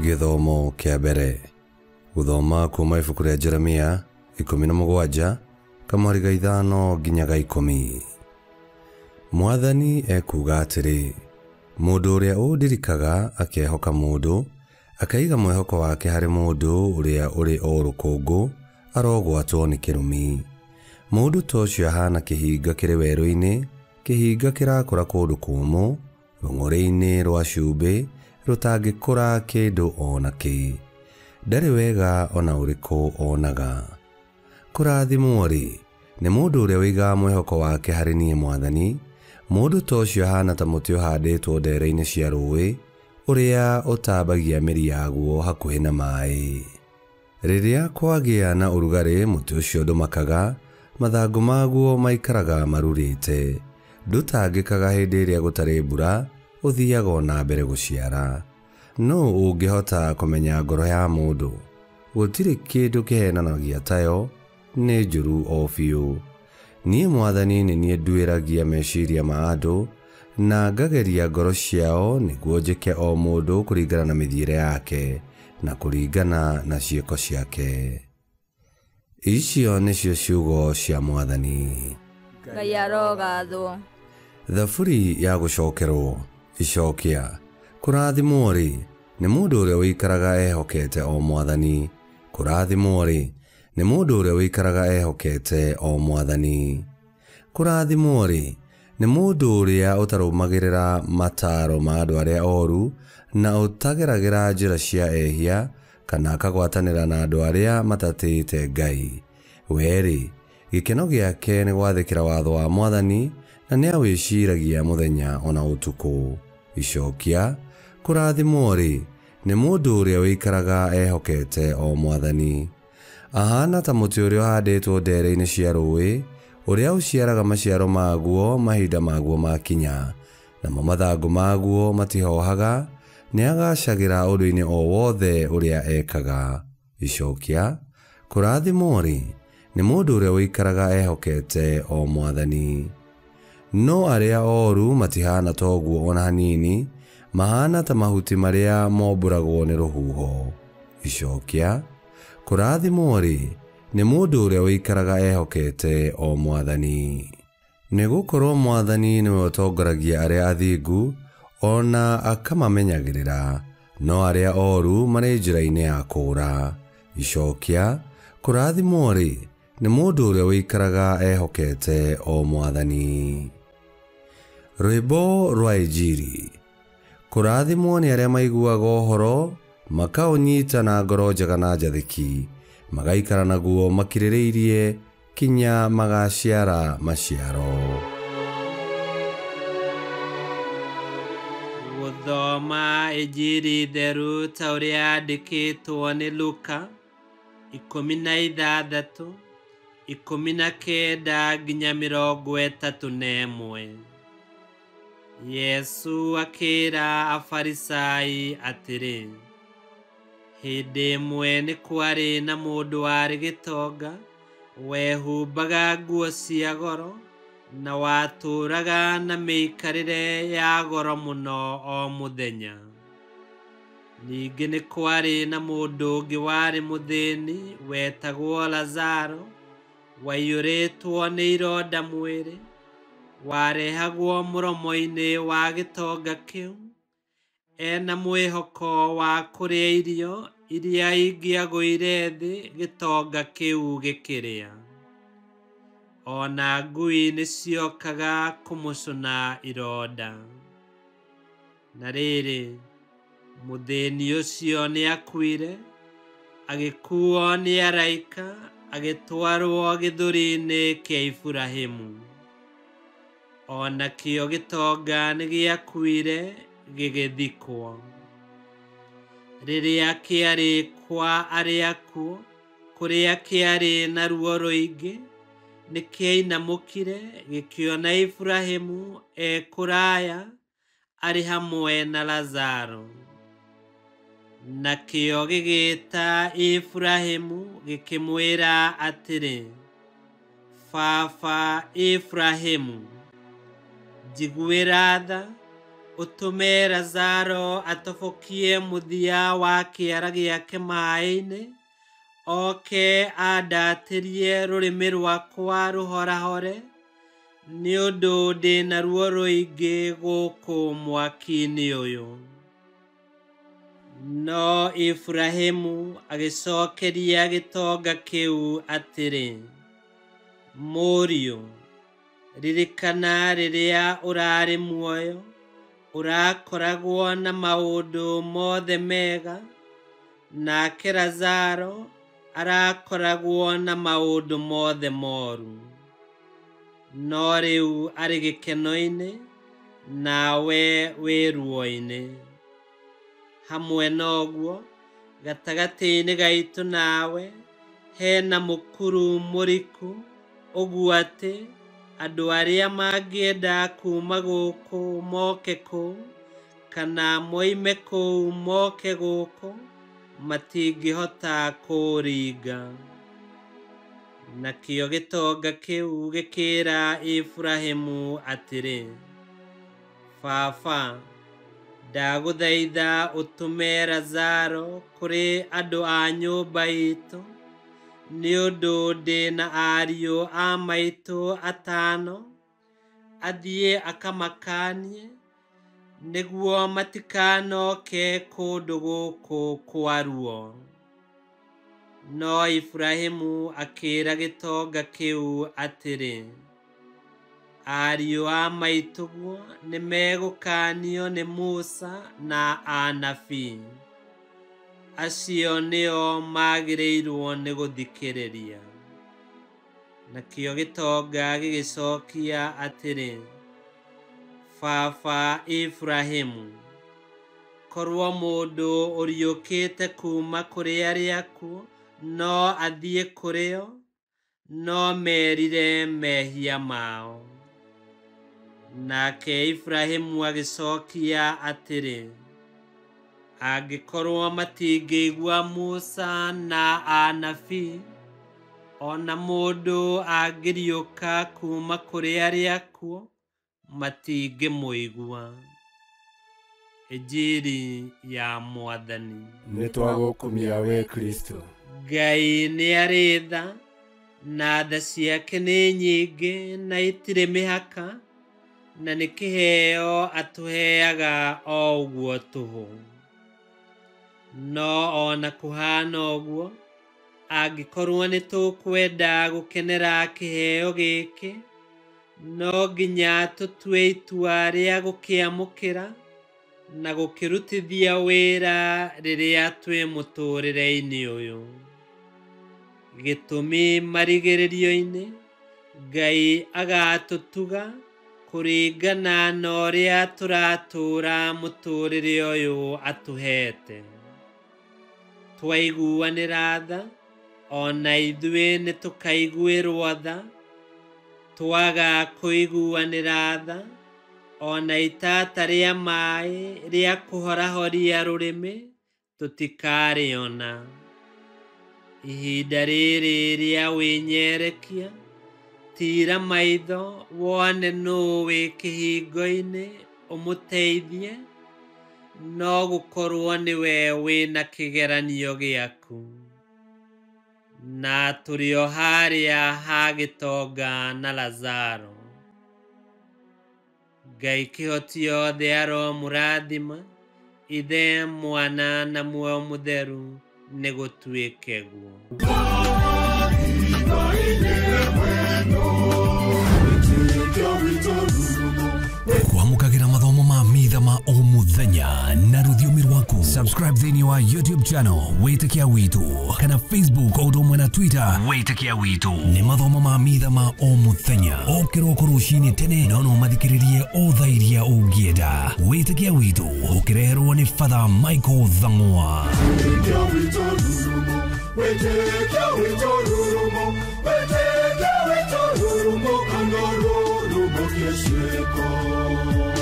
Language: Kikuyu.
Gĩthomo kĩa mbere. Gũthoma kuma ibuku rĩa Jeremia 17 kamũhari ga 5 nginya ga 10. Mwathani ekuuga atĩrĩ, mũndũ ũrĩa ũndirikaga akehoka mũndũ, akaiga mwĩhoko wake harĩ mũndũ ũrĩa ũrĩ o rũkũngũ, arogwatwo nĩ kĩrumi. Mũndũ ta ũcio ahana kĩhinga kĩrĩ werũ-inĩ, kĩhinga kĩrakũra kũndũ kũmũ, rũng'ũrĩ-inĩ rwa cumbĩ, rũtangĩkũra kĩndũ o nakĩ. Ndarĩ wega o na ũrĩkũ onaga. Kũrathimwo-rĩ, nĩ mũndũ ũrĩa ũigaga mwĩhoko wake harĩ niĩ Mwathani. Mũndũ ta ũcio ahana ta mũtĩ ũhandĩtwo ndere-inĩ cia rũũĩ, ũrĩa ũtambagia mĩri yaguo hakuhĩ na maaĩ. Rĩrĩa kwagĩa na ũrugarĩ, mũtĩ ũcio ndũmakaga, mathangũ maguo maikaraga marurĩte. Ndũtangĩkaga hĩndĩ ĩrĩa gũtarĩ mbura, ũthiaga o na mbere gũciara. Nũũ ũngĩhota kũmenya ngoro ya mũndũ? Gũtirĩ kĩndũ kĩhenanagia tayo, nĩ njũru o biũ. Niĩ Mwathani nĩ niĩ nduĩragia meciria ma andũ, na ngageria ngoro ciao nĩguo njĩke o mũndũ kũringana na mĩthiĩre yake na kũringana na ciĩko ciake. Icio nĩcio ciugo cia Mwathani. Ngai arogathwo. Thaburi ya gũcokerwo. Icokia. Kũrathimwo-rĩ, nĩ mũndũ ũrĩa ũikaraga ehokete o Mwathani. Kũrathimwo-rĩ, nĩ mũndũ ũrĩa ũikaraga ehokete o Mwathani. Kũrathimwo-rĩ, nĩ mũndũ ũrĩa ũtarũmagĩrĩra mataaro ma andũ arĩa oru, na ũtageragĩra njĩra cia ehia, kana akagwatanĩra na andũ arĩa matatĩĩte Ngai. We-rĩ, gĩkeno gĩake nĩ gwathĩkĩra watho wa Mwathani, na nĩawĩciragia mũthenya ona ũtukũ. Icokia. Kũrathimwo-rĩ, nĩ mũndũ ũrĩa ũikaraga ehokete o Mwathani. Ahana ta mũtĩ ũrĩa ũhandĩtwo ndere-inĩ cia rũũĩ, ũrĩa ũciaraga maciaro maguo mahinda maguo makinya, namo mathangũ maguo matihohaga, nĩagacagĩra ũndũ-inĩ o wothe ũrĩa ekaga. Icokia. Kũrathimwo-rĩ, nĩ mũndũ ũrĩa ũikaraga ehokete o Mwathani. No arĩa oru matihana toguo ona hanini, mahana ta mahuti marĩa mombũragwo nĩ rũhuho. Icokia. Kũrathimwo-rĩ, nĩ mũndũ ũrĩa ũikaraga ehokete o Mwathani. Nĩgũkorwo Mwathani nĩwe ũtongoragia arĩa athingu, ona akamamenyagĩrĩra, no arĩa oru marĩ njĩra-inĩ ya kũũra. Icokia. Kũrathimwo-rĩ, nĩ mũndũ ũrĩa ũikaraga ehokete o Mwathani. Rwĩmbo rwa Injiri. Kũrathimwo nĩ arĩa maiguaga ũhoro, makaũnyita na ngoro njega na njathĩki, magaikara naguo makirĩrĩirie kinya magaciara maciaro. Gũthoma Injiri theru ta ũrĩa yandĩkĩtwo nĩ Luka 16 19 nginya 31. Yesu akĩra Afarisai atĩrĩ, hĩndĩ ĩmwe nĩ kwarĩ na mũndũ warĩ gĩtonga, wehumbaga nguo cia goro, na watũũraga na mĩikarĩre ya goro mũno o mũthenya. Ningĩ nĩ kwarĩ na mũndũ ũngĩ warĩ mũthĩni wetagwo Lazaro, waiyũrĩtwo nĩ ironda mwĩrĩ, warehagwo mũromo-inĩ wa gĩtonga kĩu, ena mwĩhoko wa kũrĩa irio iria ingĩagũire thĩ gĩtonga kĩu gĩkĩrĩa. Ona ngui nĩciokaga kũmũcũna ironda. Na rĩrĩ, mũthĩni ũcio nĩakuire, agĩkuo nĩ araika, agĩtwarwo gĩthũri-inĩ kĩa Iburahĩmu. Onakĩo gĩtonga nĩgĩakuire, gĩgĩthikwo. Rĩrĩa kĩarĩ kwa arĩa akuũ, kũrĩa kĩarĩ na ruo rũingĩ, nĩkĩainamũkire gĩkĩona Iburahĩmu e kũraya arĩ hamwe na Lazaro. Nakĩo gĩgĩĩta Iburahĩmu gĩkĩmwĩra atĩrĩ, Baba Iburahĩmu, njiguĩra tha, Ũtũme Lazaro atobokie mũthia wa kĩara gĩake maaĩ-inĩ, oke andatĩrie rũrĩmĩ rwakwa rũhorahore, nĩ ũndũ ndĩ na ruo rũingĩ gũkũ mwaki-inĩ ũyũ. No Iburahĩmu agĩcokeria gĩtonga kĩu atĩrĩ, Mũriũ, ririkana rĩrĩa ũrarĩ muoyo, ũrakoragwo na maũndũ mothe mega, nake Lazaro arakoragwo na maũndũ mothe moru. No rĩu arĩ gĩkeno-inĩ, nawe wĩ ruo-inĩ. Hamwe na ũguo, gatagatĩ-inĩ gaitũ nawe hena mũkuru mũriku, ũguo atĩ andũ arĩa mangĩenda kuuma gũkũ moke kũu, kana moime kũu moke gũkũ, matingĩhota kũũringa. Nakĩo gĩtonga kĩu gĩkĩĩra Iburahĩmu atĩrĩ, Baba, ndagũthaitha ũtũme Lazaro kũrĩ andũ a nyũmba itũ, nĩ ũndũ ndĩ na ariũ a maitũ atano, athiĩ akamakanie, nĩguo matikanoke kũndũ gũkũ kwa ruo. No Iburahĩmu akĩĩra gĩtonga kĩu atĩrĩ, Ariũ a maitũguo nĩmegũkaanio nĩ Musa na anabii. Acio nĩo magĩrĩirwo nĩ gũthikĩrĩria. Nakĩo gĩtonga gĩgĩcokia atĩrĩ, Baba Iburahĩmu, korwo mũndũ ũriũkĩte kuuma kũrĩ arĩa akuũ no athiĩ kũrĩ o, no merire mehia mao. Nake Iburahĩmu agĩcokia atĩrĩ, Angĩkorwo matingĩigua Musa na anabii, ona mũndũ angĩriũka kuuma kũrĩ arĩa akuũ, matingĩmũigua. Injiri ya Mwathani. Nĩtwagũkumia we Kristo. Ngai nĩ arĩ tha, na tha ciake nĩ nyingĩ na itirĩ mĩhaka, na nĩ kĩheo atũheaga o ũguo tũhũ. No ona kũhana ũguo, angĩkorwo nĩ tũkwenda gũkenera kĩheo gĩkĩ, no nginya tũtue itua rĩa gũkĩamũkĩra na gũkĩrutithia wĩra rĩrĩa twĩ mũtũũrĩre-inĩ ũyũ. Gĩtũmi marigĩrĩrio-inĩ, Ngai agatũtuga kũringana na ũrĩa tũratũũra mũtũũrĩre ũyũ atũhete. Twaiguanĩra tha, ona ithuĩ nĩtũkaiguĩrwo tha. Twaga kũiguanĩra tha, ona itata rĩa maĩ rĩa kũhorahoria rũrĩmĩ tũtikarĩona. Ihinda rĩrĩ rĩa wĩnyerekia, tira maitho wone nũũ wĩ kĩhingo-inĩ ũmũteithie, no gũkorwo nĩwe wĩna kĩgeranio gĩaku. Na tũrĩ o harĩa ha gĩtonga na Lazaro. Ngai kĩhoti yothe aromũrathima, Ithe, Mwana na Muoyo Mũtheru, nĩgũtuĩke guo. Kwamũkagĩra mathomo ma mitha ma o mũthenya na rũthiomi rwaku. Subscribe thĩinĩ wa YouTube channel Wĩtĩkia Witũ kana Facebook o ũndũ ũmwe na Twitter Wĩtĩkia Witũ. Nĩ mathomo ma mitha ma o mũthenya o kĩroko rũcinĩ tene, no no mathikĩrĩrie o thaa iria ũngĩenda. Wĩtĩkia Witũ ũkĩreherwo nĩ Father Michael Thang'wa. Wĩtĩkia witũ rurumo, wĩtĩkia witũ rurumo, kana rurumo kĩciko.